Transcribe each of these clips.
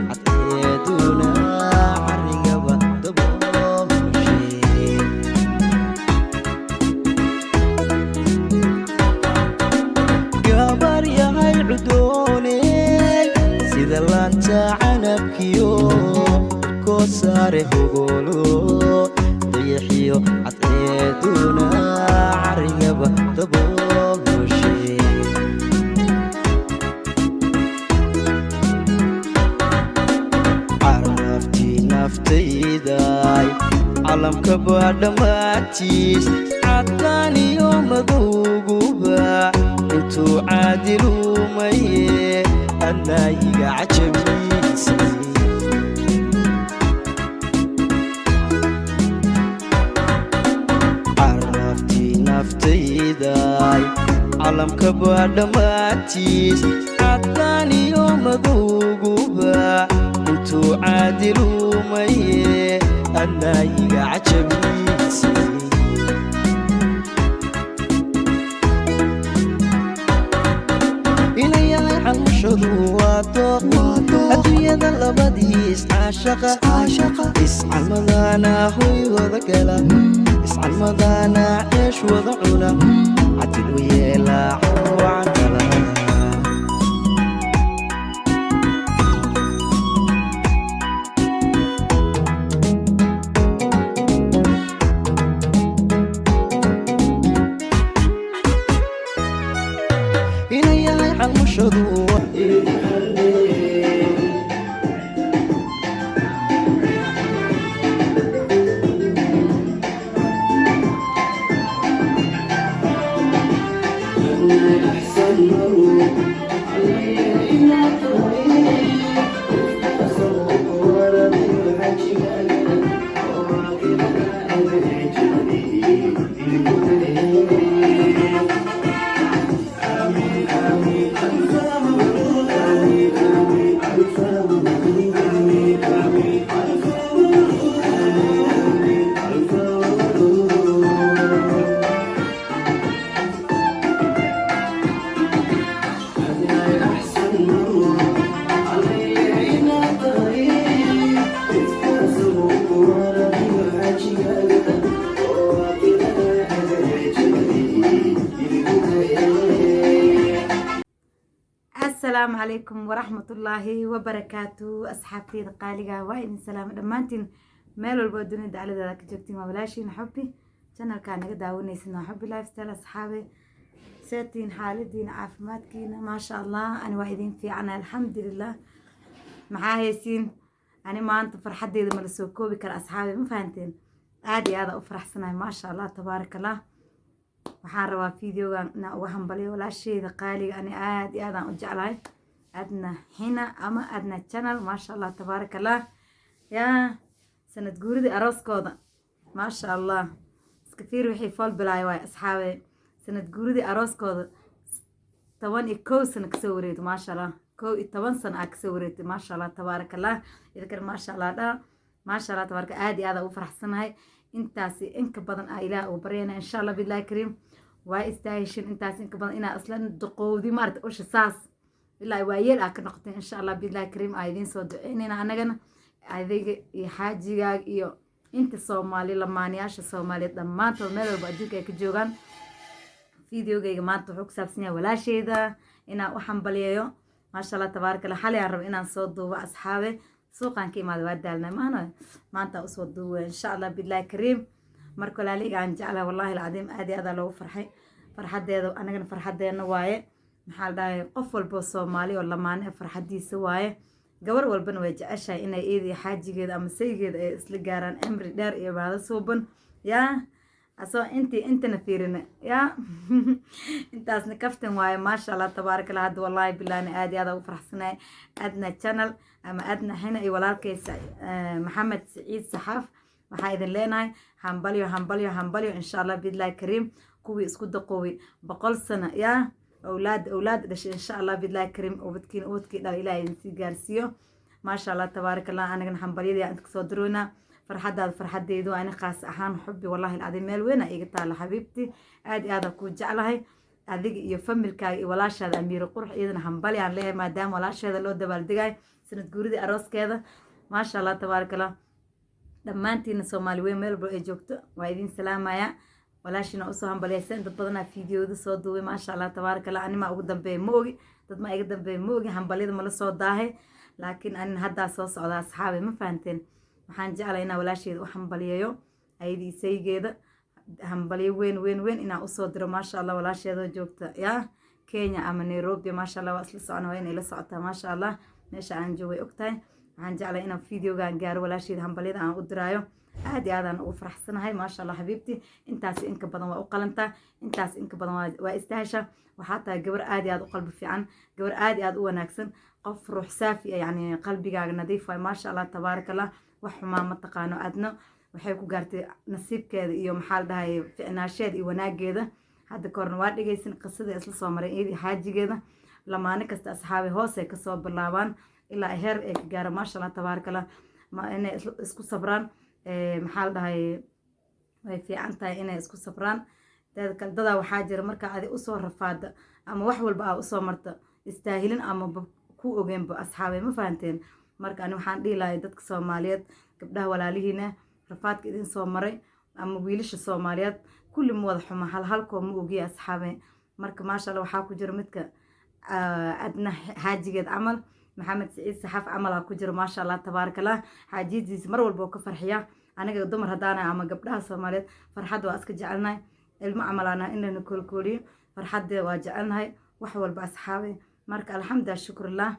Cadceeduna carrigaba dabooshay. Gabar yahay cudoone, sida laanta canabkiyo koo saare hogolo, dayaxiyo cadceeduna carrigaba dabooshay. Caraftii naftayday, calamkaba dhammaantiis, caddaan iyo madowguba intuu caadilumaye, adnaayiga cajabiisay. Caraftii naftayday, calamkaba dhammaantiis, caddaan iyo madowguba intuu caadilumaye, adnaayiga cajabiisay. Inayahay xalmushadu waa dooq adduunyada labadii iscaashaqa, iscalmadana hoy wada gala, iscalmadana ceesh wada cuna, cadil u yeelaa wacan kala. Inayahay xalmushadu. Asalaamu calaykum waraxmatullaahi wabarakaatu. Asxaabteyda qaaliga, waa idin salaamo dhammaantiin meel walba oo dunida dacladeeda ka joogtiin. Waa walaashiin Xubbi, channelkaa naga daawanaysin waa Xubbi Lifestyle. Asxaabe, seetiin? Xaaladiina, caafimaadkiina? Maasha Allah, ani waa idin fiicana, alxamdulilah. Maxaa haysiin? Ani maanta farxadeyda ma la soo koobi kara, asxaabe, ma fahanteen? Aada iyo aada u faraxsanahay, maasha Allah, tabaaraka Allah. Waxaan rabaa videogan inaan uga hambaliyo walaasheyda qaaliga, ani aada iyo aadaan u jeclahay, Adna Xina ama Adna Channel. Maasha Allah, tabaaraka Allah. Yaa sanad guuridii arooskooda, maasha Allah, iska fiir wixii fool bilaay waay. Asxaabe, sanad guuridii arooskooda 11 sano kasoo wareegto, maasha Allah, 11 sano aa kasoo wareegtay. Maasha Allah, tabaaraka Allah. Idinkana maasha Allah dha, maasha Allah, tabaaraka. Aada iyo aada ugu faraxsanahay. Intaasi inka badan aa Ilaah ugu baryana, insha Allah billahi kariim. Waa istaaheshin intaas inka badan inaa isla duqowdi, maarata, usha saas ilaa waayeel aa ka noqotay, insha Allah billahi kariim. Aa idiin soo duceynayna anagana, adiga iyo xaajigaaga iyo inta Soomaali, lamaanayaasha Soomaaliyeed dhammaantood meel walba adduunka ay ka joogaan. Videogayga maanta wuxuu ku saabsan yahay walaasheyda inaan u xambaliyeeyo. Maasha Allah, tabaaraka Allah. Xalay aan rabo inaan soo duubo, asxaabe, suuqaan ka imaaday, waa daalnay. Maana maanta usoo duuba, insha Allah billahi kariim. Marka walaaliga aan jeclahay, wallahi alcadiim, aad iyo aad loogu farxay. Farxadeeda anagana farxadeena waaye. Maxaa la dhahay, qof walbo Soomaali oo lamaane farxadiisa waaye. Gabar walbana way jeceshahay inay iyada iyo xaajigeeda ama saygeeda ay isla gaaraan cimri dheer iyo baado suuban. Yaa asoo intii intana fiirina, yaa intaasna kaftan waaye. Maasha Allah, tabaaraka Allah. Hadda wallahi bilaani aad iyo aad ugu faraxsanahay. Adna Channel ama Adna Xina iyo walaalkaysa Maxamed Siciid Saxaaf, waxaa idin leenahay hambalyo, hambalyo, hambalyo. Insha Allah biidlahi kariim, kuwii isku daqooway 100 sano, yaa awlaad, awlaad dhashay, insha Allah biidlahi kariim, ubadkiina ubadkii dhal Ilaah idin sii gaarsiiyo. Maasha Allah, tabaaraka Allah. Anigana hambalyadii aan inta kasoo diroynaa. Farxadaada farxadeydu, ani khaas ahaan Xubbi, wallahi alcadiim, meel weyn aa iiga taala. Xabiibti, aad iyo aad aan kuu jeclahay, adiga iyo familkaaga iyo walaashaada Amiiro Qurux. Iyadana hambali aan leeyahay, maadaama walaasheeda loo dabaaldegayo. Sanad guuridii arooskeeda, maasha Allah, tabaaraka Allah. Dhammaantiina Soomaali weyn meel walba ay joogto waa idin salaamaya. Walaashiina usoo hambaliyaysan. Dad badanaa fiidiyoda soo duubay, maasha Allah, tabaaraka Allah. Animaa ugu dambeeya ma ogi, dad maa iga dambeeya ma ogi. Hambalyada mala soo daahay, laakiin anin haddaa soo socda, asxaabe, ma fahanteen? Waxaan jeclay inaa walaasheeda u hambaliyeeyo, ayadii saygeeda, hambalyo weyn weyn weyn inaan usoo diro, maasha Allah. Walaasheedoo joogta yaa Kenya ama Nairobi, maasha Allah, waa isla socona, waa inay la socotaa, maasha Allah. Meesha aan joogay ogtahay. Waxaan jeclay inaan videogan gaaro walaasheeda, hambalyada aan u diraayo. Aad iyo aadaan ugu faraxsanahay, maasha Allah. Xabiibti, intaas inka badan waa u qalantaa, intaas inka badan waa istahasha. Waxaa tahay gabar aad iyo aad u qalbi fiican, gabar aad iyo aad u wanaagsan, qof ruux saafi ah, yacni qalbigaaga nadiif waay, maasha Allah, tabaaraka Allah. Wax xumaa ma taqaano. Adno waxay ku gaartay nasiibkeeda iyo, maxaa la dhahay, ficnaasheeda iyo wanaageeda. Hadda kahorna waa dhegeysan qisada isla soo maray iyadii xaajigeeda. Lamaane kasta, asxaabi, hoos ay kasoo bilaabaan ilaa heer ay ka gaaraan, maasha Allah, tabaaraka Allah. Ma inay isku sabraan, maxaa la dhahay, way fiican tahay inay isku sabraan. Teeda kale, dadaa waxaa jira marka adi usoo rafaada ama wax walba aa usoo marta istaahilin ama ku ogeenba, asxaabay, ma fahanteen? Marka ani waxaan dhihi lahay dadka Soomaaliyeed, gabdhaha walaalihiina rafaadka idin soo maray ama wiilasha Soomaaliyeed, kulli ma wada xuma, hal halkoo ma ogiya, asxaabe. Marka maasha Allah, waxaa ku jira midka Adna xaajigeed camal, Maxamed Siciid Saxaaf camal aa ku jira, maasha Allah, tabaaraka Allah. Xaajiyadiisa mar walba oo ka farxiya. Aniga dumar haddaana ama gabdhaha Soomaaliyeed, farxadda waa iska jecelnahay. Ilmo camal aana in lana koolkooliyo, farxadda waa jecelnahay, wax walba, asxaabe. Marka alxamdulilah, shukrillah.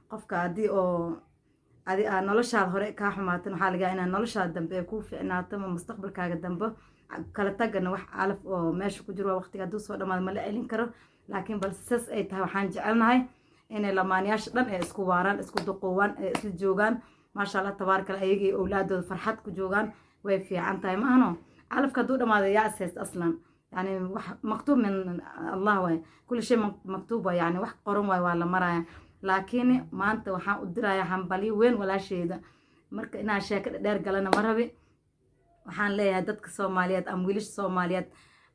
Qofka haddii oo adi aa noloshaada hore kaa xumaatan, waxaa laga inaa noloshaada dambe ay kuu ficnaato ama mustaqbalkaaga dambe. Kala tagana wax calaf oo meesha ku jiro waa, waqtiga hadduu soo dhamaado ma la celin karo. Laakiin balse sas ay tahay, waxaan jecelnahay inay lamaanayaasha dhan ay isku waaraan, isku duqoowaan, ay isla joogaan, maasha Allah, tabaaraka Allah, ayaga iyo owlaadooda farxad ku joogaan, way fiican tahay, ma ahano? Calafka hadduu dhamaado, yaa is haysta aslan? Yani wax maktuub min Allah waay, kulli shay maktuub waay, yani wax qoran waay, waa la maraya. Laakiin maanta waxaan u dirayaa hambalyo weyn walaasheeda. Marka inaan sheeko dheer galana ma rabi. Waxaan leeyahay dadka Soomaaliyeed ama wiilasha Soomaaliyeed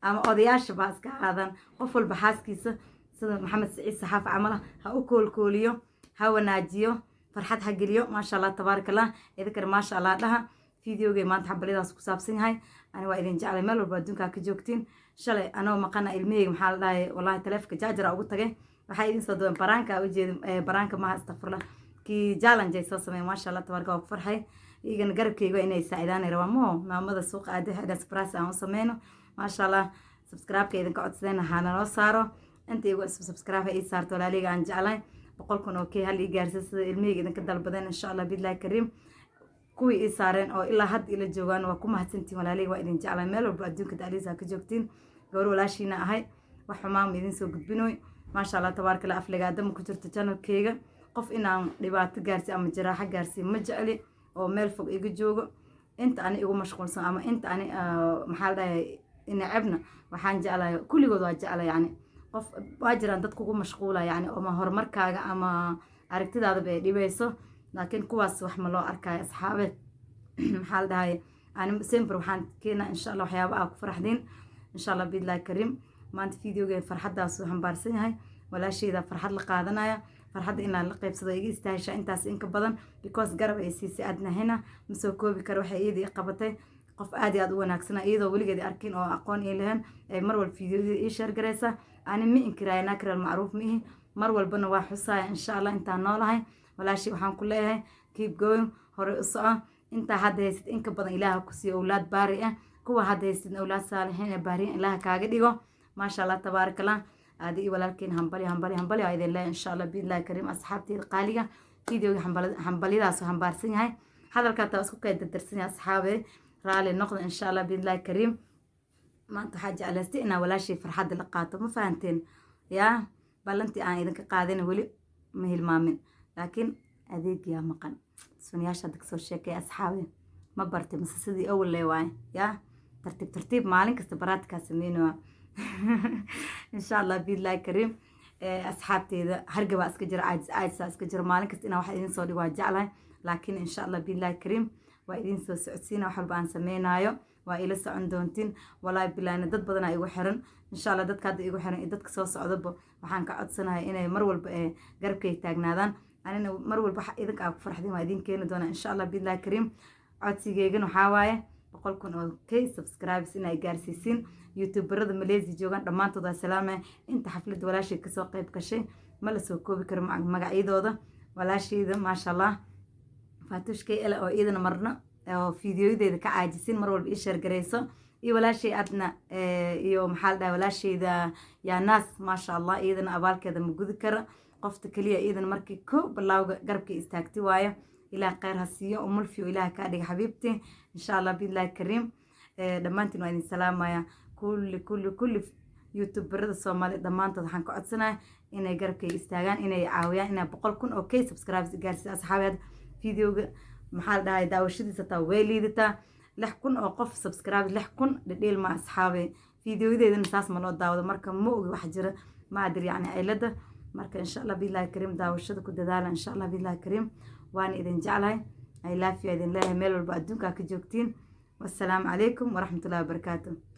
ama odayaasha baa iska ahaadaan, qof walba xaaskiisa sida Maxamed Siciid Saxaaf camal ah ha u koolkooliyo, ha wanaajiyo, farxad ha geliyo, maasha Allah, tabaaraka Allah. Idinkana maasha Allah dhaha. Videogay maanta hambalyadaas ku saabsan yahay. Ani waa idin jeclay meel walba adduunkaa ka joogtiin. Shalay anoo maqana ilmaheyga, maxaa la dhahay, wallahi taleefonka jaajara ugu tagay. Waxaa idin soo duwan baraanka ujeeda, baraanka maha, astaqfirullah, kii challenge ay soo sameeyeen, maasha Allah, tabaaraka. Waa ku farxay. Iyagana garabkeyga inay saacidaan rabaan maho. Maamada suuqa aada waxay dhahan surprise aan u sameyno, maasha Allah. Subscribe-ka idinka codsadeen, waxaa naloo saaro. Inta igu cusub subscribe ha ii saarto. Walaaliga aan jeclay, 100,000 oo key hal ii gaarsiin sida ilmihayga idinka dalbadeen, insha Allah, biidlahi kariim. Kuwii ii saareen oo ilaa hadda ila joogaan waa ku mahadsantiin. Walaaliga waa idin jeclay meel walba adduunka dacliisa ka joogtiin. Gabar walaashiina ahay, wax xumaan ma idin soo gudbinoy, maasha Allah, tabaaraka Allah. Aflagaadama ku jirto channelkeyga. Qof inaan dhibaato gaarsiin ama jaraaxo gaarsiin ma jecli oo meel fog iga joogo. Inta ani igu mashquulsan ama inta ani, maxaa la dhahay, inacebna, waxaan jeclahay kulligood waa jeclay. Yani qof waa jiraan dad kugu mashquula, yani ama horumarkaaga ama aragtidaadaba ay dhibayso, laakiin kuwaas wax ma loo arkayo, asxaabe. Maxaa la dhahay, ani sember waxaan keenaa, insha Allah, waxyaaba aa ku faraxdiin, insha Allah, biidlahi kariim. Maanta videoga farxaddaas uu xambaarsan yahay. Walaasheeda farxad la qaadanaya, farxadda inaan la qaybsado iga istaahisha intaas inka badan, because garab ay siisay adnahina ma soo koobi karo waxay iyadii qabatay. Qof aad iyo aad u wanaagsana, iyadoo weligeed arkin oo aqoon ii lahayn, ay mar walba videoyada ii share garaysa. Ani ma inkiraaya, naakir almacruuf ma ihi. Mar walbana waa xusaaya, insha Allah, intaan noolahay. Walaashii waxaan ku leeyahay keep going, hore u soco. Intaa hadda haysid inka badan Ilaaha ku siiyo owlaad baari ah. Kuwa hadda haysid owlaad saalixiin ee baariyin Ilaaha kaaga dhigo, maasha Allah, tabaaraka Allah. Aadi iyo walaalkeen hambali, hambali, hambali aa idin leeyahay, insha Allah, biidlahi kariim. Asxaabteyda qaaliga, videoga hambalyadaas xambaarsan yahay. Hadalkaa taa isku kay dardarsan yahay, asxaabe, raali noqda, insha Allah, biidlahi kariim. Maanta waxaa jeclaystay inaa walaashay farxadda la qaato, ma fahanteen? Yaa ballantii aan idinka qaadina weli ma hilmaamin, laakiin adeegiyaa maqan. Sunyaasha hadda kasoo sheekay, asxaabe, ma bartay mase sidii awal le waaye? Yaa tartiib tartiib maalin kasta baraadkaa sameynaya, insha Allah, biidlahi kariim. Asxaabteeda, hargabaa iska jira, caajis caajisaa iska jira. Maalin kasta inaa wax idin soo dhigo waa jeclahay, laakiin insha Allah, biidlahi kariim, waa idin soo socodsiina. Wax walba aan sameynaayo waa ila socon doontiin. Walaahi bilaahina, dad badanaa igu xiran, insha Allah. Dadka hadda igu xiran iyo dadka soo socdaba waxaan ka codsanahay inay mar walba ee garabkay taagnaadaan. Anina mar walba waxa idinka aa ku farxdin waa idin keeni doonaa, insha Allah biidnillahi kariim. Codsigeygana waxaa waaye 100,000 oo K subscribers inay gaarsiisiin. Youtuberada Malaysia joogaan dhammaantood waa salaamaya. Inta xafladda walaashay kasoo qayb gashay ma la soo koobi karo magacyadooda. Walaashayda, maasha Allah, Faatuush KL, oo iyadana marna oo fiidiyoyadeeda ka caajisin, mar walba ii share garayso, iyo walaashay Adna, iyo maxaa la dhahay, walaashayda Yaanaas, maasha Allah, iyadana abaalkeeda ma gudi karo. Qofta keliya iyadana markii ko bilaawga garabkii istaagti waayo. Ilaah kheyr ha siiyo. Umulfiyo Ilaah kaa dhiga, xabiibti, insha Allah biidnillahi kariim. Dhammaantiin waa idin salaamaya. Kulli kulli kulli youtuberada Soomaaliya dhammaantood waxaan ka codsanaya inay garabkayga istaagaan, inay caawiyaan inay 100,000 oo K subscribers gaarsiiyo. Asxaabi, videoga, maxaa la dhahay, daawashadiisa taa way liidataa. 6,000 oo qof subscribe, 6,000 dhedheel ma, asxaabe. Videoyadeedana saas ma loo daawado. Marka ma ogi wax jira, ma adir yacni cilada. Marka insha Allah billahi kariim, daawashada ku dadaala, insha Allah billahi kariim. Waana idin jeclahay, I love you idin leeyahay, meel walba adduunka ka joogtiin. Wassalaamu calaykum waraxmatullahi wabarakaatu.